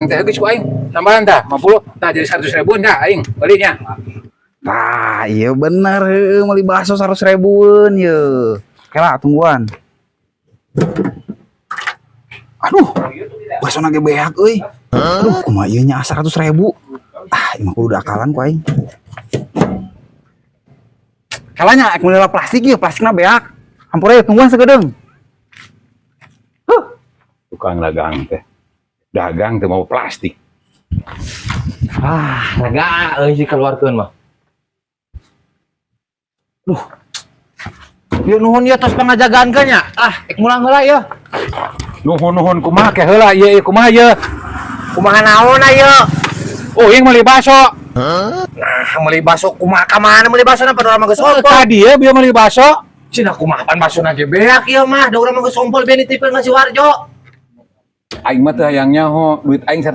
Teh geus ku aing. Tambahan tah 50, tah jadi 100 ribuan dah aing belinya. Tah, iya bener heueuh, meuli bakso 100 ribuan ye. Kela tungguan. Aduh, bakso ge beak euy. Aduh, kumaha ieu nya 100 ribu. Ah, ieu mah kudu akalan ku aing. Kalanya ek meuli plastik ieu, plastikna beak. Hampura ya, tungguan sakedeung. Tukang dagang teh. Dagang teh mau plastik. Ah, lega euy sih keluarkeun mah. Duh. Yeuh, nuhun ya tos pangajagaan nya. Ah, ek mulang heula ya. Nuhun-nuhun kumaha ke heula ieu ieu kumaha ieu? Kumaha naon ayo? Oh, yang meuli bakso. Nah, meuli bakso kumaha, ka mana meuli bakso na pada urang mah geus sompol. Tadi ya bieu meuli bakso. Cenah kumaha, pan bakso na ge beak ieu mah, da urang mah geus sompol bieu nitipkeun ka si Warjo. Aing mah teh hayang nyaho duit aing.